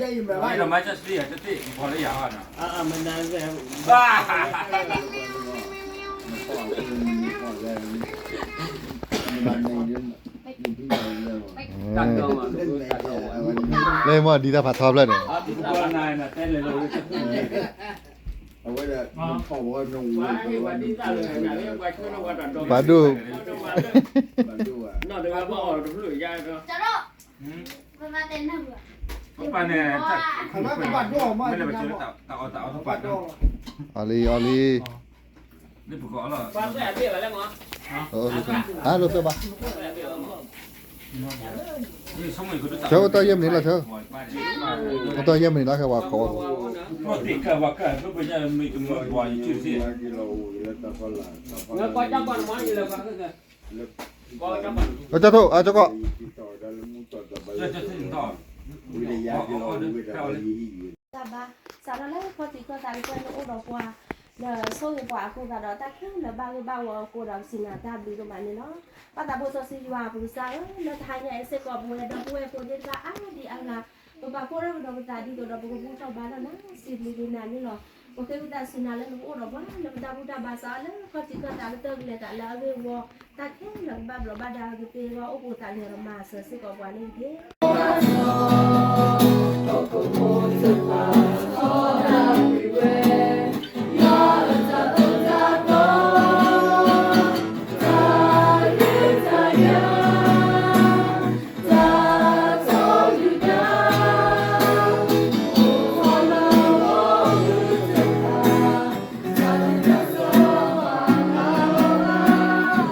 ဒီးမၤကၢ်စတံၣ်တသ့ၣ် မဖီလၢယၤဟီနီၤ. လၢမ့ၢ်ဒ်တၢ်ဖးထီဖျၢၣ်န့ၣ် ပှၤဒိၣ် ပၢ်န့ၣ် မ့ၢ်လဲၤပကၢတၢ်အီၣ်တၢ်အီတပာ်ဒိၣ် အီလံ အီလံ ဟါ လိာ်သၢဘၣ် ဆၢ အိၣ်တ့ၢ်ယဲၢ်မံးနံးလီၤ ဆၢ အိၣ်တ့ၢ်ယဲၢ်မံးနံးလီၤ ခဲဝဲခိး ကၠီၣ်ထိၣ် အကၠီၣ်ကီၢ် တၢ်ဘါ စးထီၣ်လၢခီၣ်ထံးခီၣ်သးလၢပှဲၤန့ၣ်အိၣ်ဒီးပှၤ ဒီးဆိၣ်ဂ့ၤပှၤအဃိသတးဒီး တၢ်ခဲလၢာ်ဘၣ်ဂ့ၢ်ဘၣ်ဝီအဃိဒီး ပစံးနၤတၢ်ဘျုးဒိၣ်မးန့ၣ်လီၤ. ဘၣ်သးဘိစီဆှံယွၤပကစၢ်ဧၢ, လၢတဟါညါအံၤစ့ၢ်ကီး ပဝဲဒီပုၢ်ဝဲၢ်ဖိသ့ၣ်တဖၣ်အါဒံအါဂၤ ပဘၣ်ဖှီၣ်ထီၣ်ကဒီးပသးဒ်သိးဒီးပကဘူၣ်ထီၣ်ဘါထီၣ်နၤ စံးဘျုးက့ၤနၤန့ၣ်လီၤ. ပဃ့ဝံသးစူၤနၤလၢနကအိၣ်ဒီးပှၤ လၢပတၢ်ဘူၣ်တၢ်ဘါစးလၢခီၣ်ထံးခီၣ်သးကတၢၢ်ကလဲၤသးလၢအဂ့ၢ်အဝီ တၢ်ခဲလၢာ်ကဘၣ်ဘျီးဘၣ်ဒါကသ့အဂီၢ် အ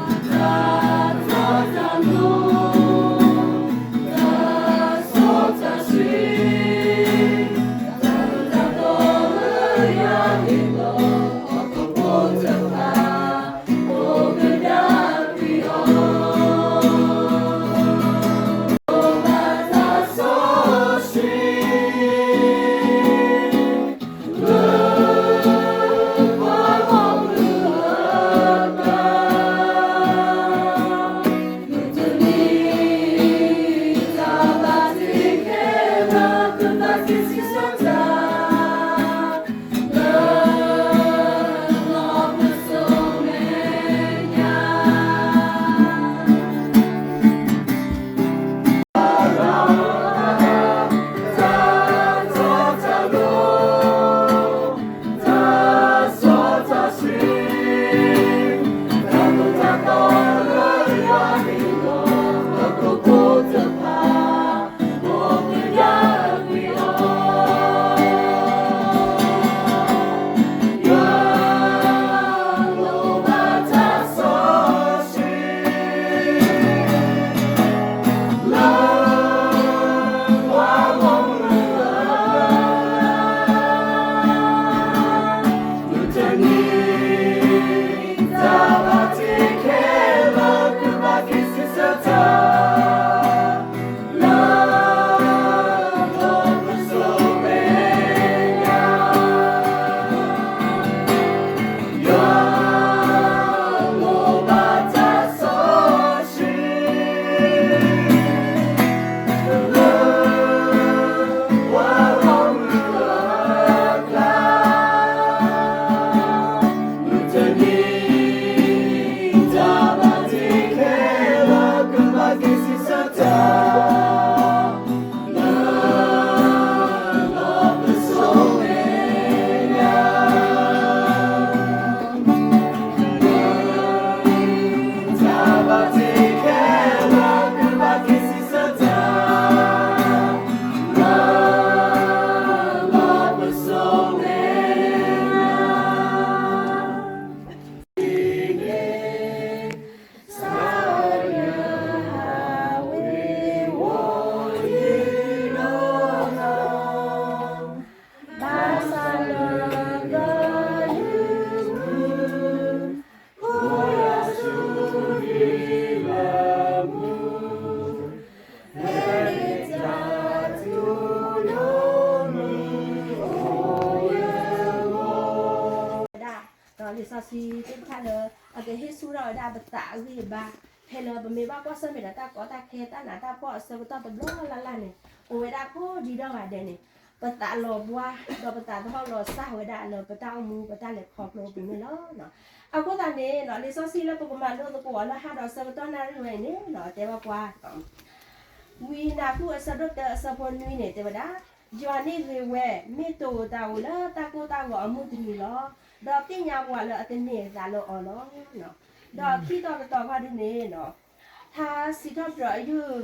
ိၣ်ဘှံးသးကညီၤဒီးမၤစၢၤစ့ၢ်ကီးပှၤန့ၣ်တက့ၢ်. ဒီးလံာ်စီဆှံသ့ၣ်တဖၣ်လၢ အကဟ့ၣ်ဆူၣ်ထီၣ်ဝဲဒၣ်ပသးအဂံၢ်အဘါ ဖဲလၢပမ့ၢ်ဘၣ်ကွၢ်ဆၢၣ်မဲာ်ဒီးတၢ်ကီတၢ်ခဲ တၢ်နးတၢ်ဖှီၣ်အဆၢကတီၢ်တဘျီလၢ်လၢ်န့ၣ် အိၣ်ဝဲဒၣ်ကိးဒံနီၢ်ဂၤဒဲးန့ၣ်, ပသးလီၤဘှါ, ဒီးပသးသဟီၣ်လီၤစၢ်ဝဲဒၣ်လၢပတၢ်အိၣ်မူပတၢ်လဲၤခီဖျိအပူၤန့ၣ်လီၤ. အဃိသတးန့ၣ် လံာ်စီဆှံလၢပကမၤလိသကိးအီၤလၢဟါဒီးဆၢကတီၢ်နၣ်ရံၣ်ဝဲအံၤန့ၣ် တဲဘၣ်ပှၤ ဝံနၤကူၣ်အဆၢဒိၣ်တၢအဆၢဖိနွံန့ၣ် တဲဝဲဒၣ်, ယွၤန့ၣ်ဂ့ၤဝဲ, မ့ၢ်တအိၣ်သးအိၣ်လၢတၢ်ကိၢ်တၢ်ဂီၤအမုၢ်တနံၤလီၤ. ဒီးသ့ၣ်ညါပှၤလၢအသန့ၤအသးလၢအီၤလီၤ. ဒီးခံတီၤတတီၤခီဒုန့ၣ် ထါစံးထီၣ်ပတြၢၤအယုၢ်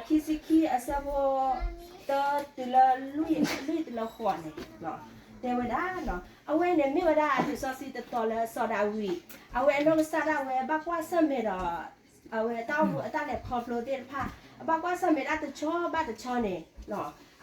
ခံဆံခံအဆၢဖိ တၢတုၤလၢ လွံၢ်တုၤလၢဃိးန့ၣ် တဲဝဲဒၣ်, အဝဲန့ၣ်မ့ၢ်ဝဲဒၣ်အလံာ်စီဆှံတတီၤလၢစီၤဒၤဝံး, အဝဲအနီၢ်ကစၢ်ဒၣ်ဝဲဘၣ်ကွၢ်ဆၢၣ်မဲာ်ဒီး အဝဲတၢ်အိၣ်မူအတၢ်လဲၤခီဖျိသ့ၣ်တဖၣ် အဘၣ်ကွၢ်ဆၢၣ်မဲာ်ဒၣ်တဆီဘၣ်တဆီန့ၣ်,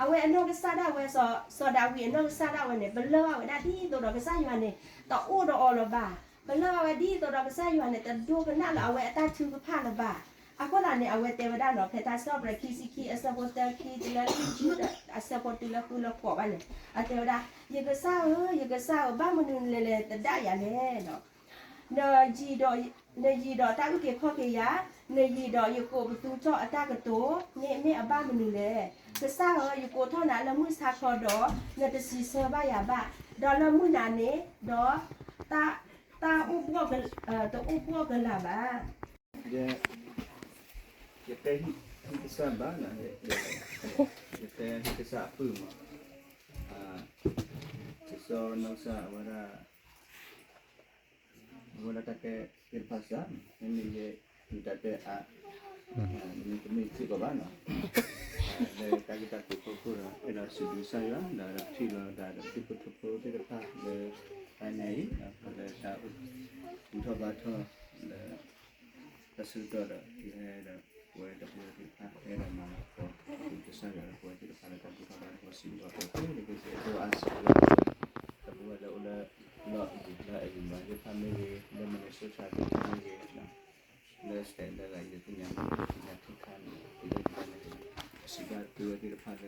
အဝဲအနီၢ်ကစၢ်ဒၣ်ဝဲ စီၤဒၤဝံးအနီၢ်ကစၢ်ဒၣ်ဝဲန့ၣ် ပလၢၢ်ဘၣ်ဝဲဒၣ်ဒ်သိးဒီးကစၢ်ယွၤန့ၣ် တအိၣ်ဒီးအီၤလၢၤဘၣ်. ပလၢၢ်ဘၣ်ဝဲဒ်သိးဒီးကစၢ်ယွၤန့ၣ် တဒိကနၣ်လၢအဝဲအတၢ်ထုကဖၣ်လၢၤဘၣ်. အဃိသတးန့ၣ် အဝဲတဲဝဲဒၣ်နီၤဖဲတၢ်စံးထီၣ်ပတြၢၤခံဆံခံအဆၢဖိတၢခံတုၤလၢ အဆၢဖိတုၤလၢဃုလၢဃိးဘၣ်န့ၣ် အတဲဝဲဒၣ်, ယကစၢ်ဧၢ, ယကစၢ်ဧၢ, ဘၣ်မနုၤလဲၣ်လဲၣ်တဒၣ်ယၤလဲၣ်. နယံၤဒီးတၢ်အုၣ်က့ၤခီၣ်က့ၤယၤ, နယံၤဒီးယကိးပသူထီၣ်အတၢ်ကတိၤ, မ့မ့ၢ်အဘၣ်မနုၤလဲၣ်. ကစၢ်ဧၢ, ယကိးထီၣ်နၤလၢမုၢ်ဆါခီဒီး နတစံးဆၢဘၣ်ယၤဘၣ်, ဒီးလၢမုၢ်နၤန့ၣ်ဒီး တၢ်အိၣ်ဘှီၣ်, တအိၣ်ဘှီၣ်ကလာ်ဘၣ်. ယတဲဟံၣ်ကစၢ်ဘၣ်, ယတဲဟံၣ်ကစၢ်အပုၢ်မး, စီၤနီၢ်ကစၢ်အဝဲဒၣ် အဝဲဒၣ်တၢ်တဲသ့ၣ်တဖၣ်စၢ်, မ့မ့ၢ်ယဲ ယတၢ်တဲအါ, မ့တမ့ၢ်စ့ၢ်ကီးဘၣ်နီၤ, လၢတၢ်ဂ့ၢ်တၢ်ကျိၤအဖီခိၣ်ဒီး အဲၣ်ဒိးစံးဘျုးကစၢ်ယွၤ ဒီးဒီးပထံၣ်လိာ်သးဒီးပထံၣ်ဖိထၢဖိသ့ၣ်တဖၣ်လၢ တနံၤအံၤ လၢတၢ်အိၣ်ဘူၣ်ထီၣ်ဘါထီၣ်လၢ တၢ်ဆၢကတီၢ်ဒီး ယဟဲဒီး ပဝဲဒီပုၢ်ဝဲၢ်သ့ၣ်တဖၣ် အဲၣ်ဒိးမၤလၤကပီၤကစၢ်ယွၤဒီးပဝဲသ့ၣ်တဖၣ်လၢတၢ်ဘူၣ်ထီၣ်ဘါထီၣ်စံးဘျုးကစၢ်ယွၤဒီးပဝဲသ့ၣ်တဖၣ်လၢ တၢ်ဘူၣ်ထီၣ်ဘါထီၣ်စံးဘျုးကစၢ်ယွၤ ဒီပုၢ်ဝဲၢ်လၢအိၣ်လၢ လီၢ်အဂၤလၢအဂၤမၤသ့ၣ်တဖၣ်မ့ၢ်ဂ့ၤ, လၢ Minnesota သ့ၣ်တဖၣ်မ့ၢ်ဂ့ၤ, လၢ state လၢအဂၤယသ့ၣ်ညါမ့ၢ်ဂ့ၤ သ့ၣ်ညါထုကဖၣ်န့ၣ် သ့ၣ်ညါထုကဖၣ်န့ၣ် စံးဘျုးပုၢ်ဝဲၢ်သ့ၣ်တဖၣ်လၢ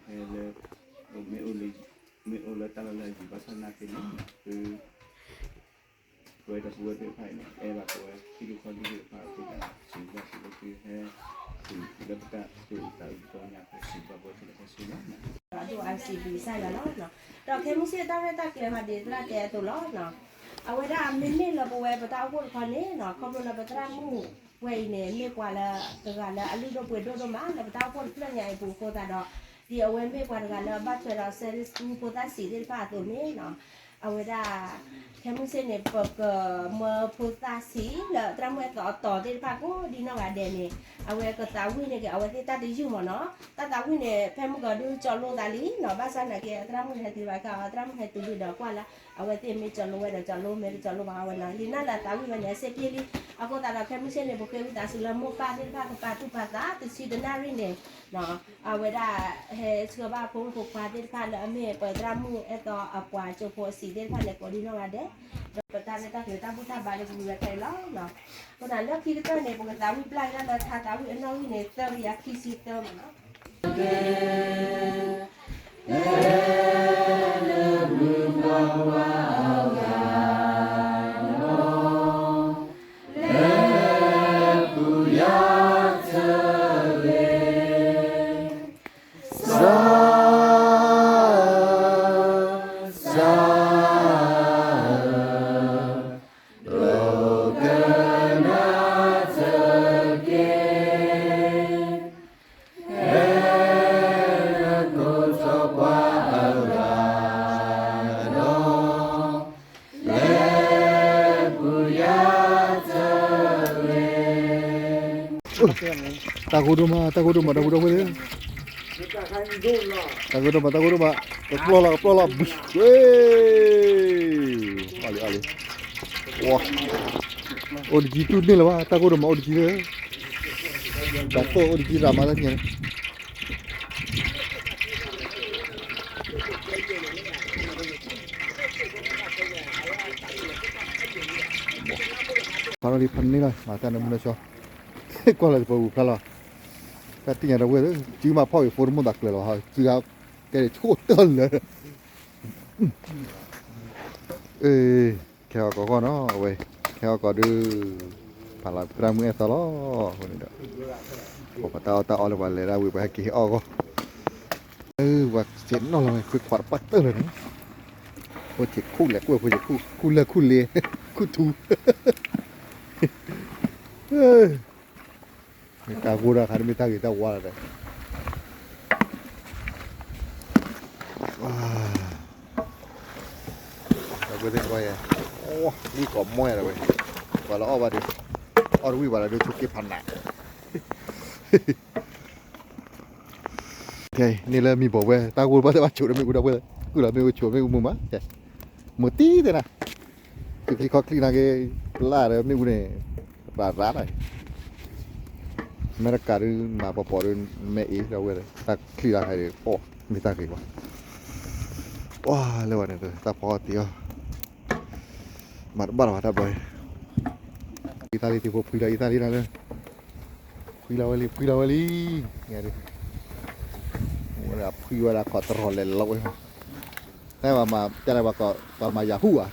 ဖဲလၢ မ့ၢ်အိၣ်လၢ မ့ၢ်အိၣ်လၢတၢ်လီၢ်လၢအဂၤဘၣ်ဆၣ်သနာ်က့န့ၣ် သု ပဝဲဒီပုၢ်ဝဲၢ်သ့ၣ်တဖၣ်အံၤန့ၣ် အဲၣ်ဘၣ်ပဝဲထံရူၢ်ကီၢ်ရ့ၣ်သ့ၣ်တဖၣ်အဃိသတး စံးဘျုးစံးဘျုးသုဟဲ တုၤလၢပတၢ်သူၣ်အုးသးအုးတဘျီညါအဃိ စံးဘျုးပဝဲသ့ၣ်တဖၣ်စ့ၢ်ကီးလီၤ. ဒီးအဒိၣ်အါစံးဘျုးကစၢ်ယွၤလီၤ. ဒီးခဲမုၢ်ဆ့ၣ်တၢ်ရဲၣ်တၢ်ကျဲၤဟီဒ်သရၣ်တဲအသိးလီၤ. အဝဲဒၣ်မ့မ့ၢ်လၢပဝဲပတၢ်အိၣ်ဖှိၣ်တခီန့ၣ်နီၤ ခီဖျိလၢပသရၣ်မုၣ်ဝဲအံၤန့ၣ် မ့ၢ်ပှၤလၢတဂၤလၢအလုၢ်ဒိၣ်ပှ့ၤဒိၣ်ဒိၣ်မး လၢပတၢ်အိၣ်ဖှိၣ်တဖျၢၣ်ညါအံၤပူၤအဃိသတးဒီး ဒ်အဝဲမ့ၢ်ပှၤတဂၤလၢအဘၣ်ထွဲဒီး Sunday School ဖိသၣ်ဆံးသ့ၣ်တဖၣ်အသိးန့ၣ်နီၤ အဝဲဒၣ် ခဲမုၢ်ဆ့ၣ်န့ၣ် ပကမၢဖိသၣ်ဆံးလၢသရၣ်မုၣ်အဲၣ်သီအတီၤသ့ၣ်တဖၣ်ကိးဒ်နီၢ်ဂၤဒဲးန့ၣ် အဝဲကသးဝံၣ်န့ၢ်က့ၤ အဝဲသ့ၣ်တၢ်တယုၢ်မ့ၢ်နီၤ တၢ်သးဝံၣ်န့ၣ် ဖဲမုၢ်ကီၤဒုးကၠီလိသးလံနီၤ ဘၣ်ဆၣ်နာ်က့ သရၣ်မုၣ်ဟဲတုၤဘၣ်က့ၤ သရၣ်မုၣ်ဟဲတုၤလံဒီးကွၢ်လၢ အဝဲသ့ၣ်မ့ၢ်ကၠီလိဝဲဒီးကၠီလိ မ့ၢ်တကၠီလိဘၣ်ဝဲနီၤ လံာ်နၢ်လၢသးဝံၣ်ဝဲန့ၣ် အစ့ပျ့လံ အဃိသတးဒီး ခဲမုၢ်ဆ့ၣ်န့ၣ် ပဃ့ဝံသးစူၤလၢမိၢ်ပၢ်သ့ၣ်တဖၣ်ကပာ်သူၣ်ပာ်သး တဆံတနၣ်ရံၣ်န့ၣ် အဝဲဒၣ် ဟဲဆှၢဘၣ်ဖိမုၣ်ဖိခွါသ့ၣ်တဖၣ်လၢအမ့ၢ်ပသရၣ်မုၣ်အဲၣ်သီအပှၤကၠိဖိအဆံးသ့ၣ်တဖၣ်န့ၣ် ကိးဒ်နီၢ်ဂၤဒဲး ဒီးပတၢ်ရဲၣ်တၢ်ကျဲၤတၢ်ဘူၣ်တၢ်ဘါလၢပဝံၤဝဲခဲအံၤလီၤ. အဃိသတးလၢခံကတၢၢ်န့ၣ် ပကသးဝံၣ်ပျၢ်က့ၤဒၣ်လၢထါသးဝံၣ်အနီၣ်ဂံၢ်န့ၣ် သၢကယၤခံဆံသၢမ့ၢ်နီၤ တၢ်ကိၢ်ဒိၣ်မး တၢ်ကိၢ်ဒိၣ်မး ဒီပုၢ်ဒီဝဲၢ်သ့ၣ် တၢ်ကိၢ်ဒိၣ်မး တၢ်ကိၢ်ဒိၣ်မး ကပျီလီၤ ကပျီလီၤ ဘုး အီၣ်လံ အီၣ်လံ အိၣ်တကံတူၢ်န့ၢ်လၢၤဘၣ် တၢ်ကိၢ်ဒိၣ်မး အိၣ်တကံလၢ တၢ်ကိၢ်အိၣ်တကံရၤမးတၢ်ညါန့ၣ် ဖးလီၤလံ ဖးန့ၢ်လီၤ မၤတၢ်န့ၣ်မုၢ်နၢ်ဆီ ကွၢ်လီၤတပှဲၤဝံၤဖျါလီၤ တၢ်တံၢ်ညါတဝဲၢ် စုမၤဖီၣ်က့ၤဖိတမိၢ်သးကျၢၤလီၤ စုကဲန့ၣ်ဆိၣ်တၢ်လၢ ခဲအီၣ်ကီးဂီၢ်နီၤ အဝဲ ခဲအီၣ်ကီးဒုး ဖးလီၤသရၣ်မုၣ်အဲၣ်သီလီၤ အဃိန့ၣ်ဒီး ပှၤတၢ်အီၣ်တၢ်အီလၢပှၤလဲၤဒၣ်ဝံၤ ပှၤဟဲက့ၤဟဲအီၣ်အဂီၢ်, ပှၤဆဲးနီၣ်လီၤဝဲ ခွ့ခွးတပၣ်တၢၢ်လၢာ်န့ၣ်, အိၣ်ဆဲးခူၣ်လဲၤကွဲၢ် ဖိဆဲးခူၣ် ခူၣ်လၢၢ်ခူၣ်လ့ ခူၣ်ထူ, မ့ၢ်တၢ်ဂိၢ်တၢ်ခါ တမ့ၢ်တၢ်ဂ့ၤတၢ်ဝါလၢၤဒီး ဝဲသ့ၣ်တဖၣ်ယဲ, အိၣ်ဝံၣ်ကိးမီၢ်ယၤဒီးဝဲ, ပှၤလၢအီၣ်ဘၣ်ဒီး, အီၣ်တဝံၣ်ဘၣ်ဒီး ဒိဆိက့ဖးနး, ကဲ, န့ၣ်လၢမံဘီၣ်ဝဲ တၢ်ဂိၢ်ဘၣ်တဘၣ်ဆိးဒီးမ့ၣ်အူဒီပုၢ်ဝဲၢ်, ကုၢ်လီၤမ့ၣ်အူဆိးမ့ၣ်အူမုာ်မး, မုာ်တံၢ်သ့ၣ်နၤ, ကချံခီချံနာ်က့, ပလၢ်ဒီးမ့ၣ်အူန့ၣ်, ရၤရၤလီၤ, အမဲရကၤဒုးမၤပီၤပီၤဒီး မဲအ့ဒီပုၢ်ဝဲၢ်, တၢ်ချံတၢ်ခါဒီး အိၣ်မ့ၢ်တၢ်ဂ့ၤဘၣ်, ပှၤလၢဝဲန့ၣ် တၢ်ဖီအီၣ်တ့ၢ်အီၣ်, မၤတဘၣ်လီၤဘၣ်တၢ်ဘျီအံၤ, အံသၣ်လံတ့ၢ်ဖိဖှံလီၤ အံသၣ်လံတၢ်လၢ, ဖှံလီၤဝဲလံ ဖှံလီၤဝဲလံ, ဖှံဝဲဒၣ်ကိးတရီၢ်လဲၤလီၤဝဲ, တၢ်ပှၤမၤ တၢ်လၢပှၤကိး ပှၤမၤယၤဟူၣ်ဧါ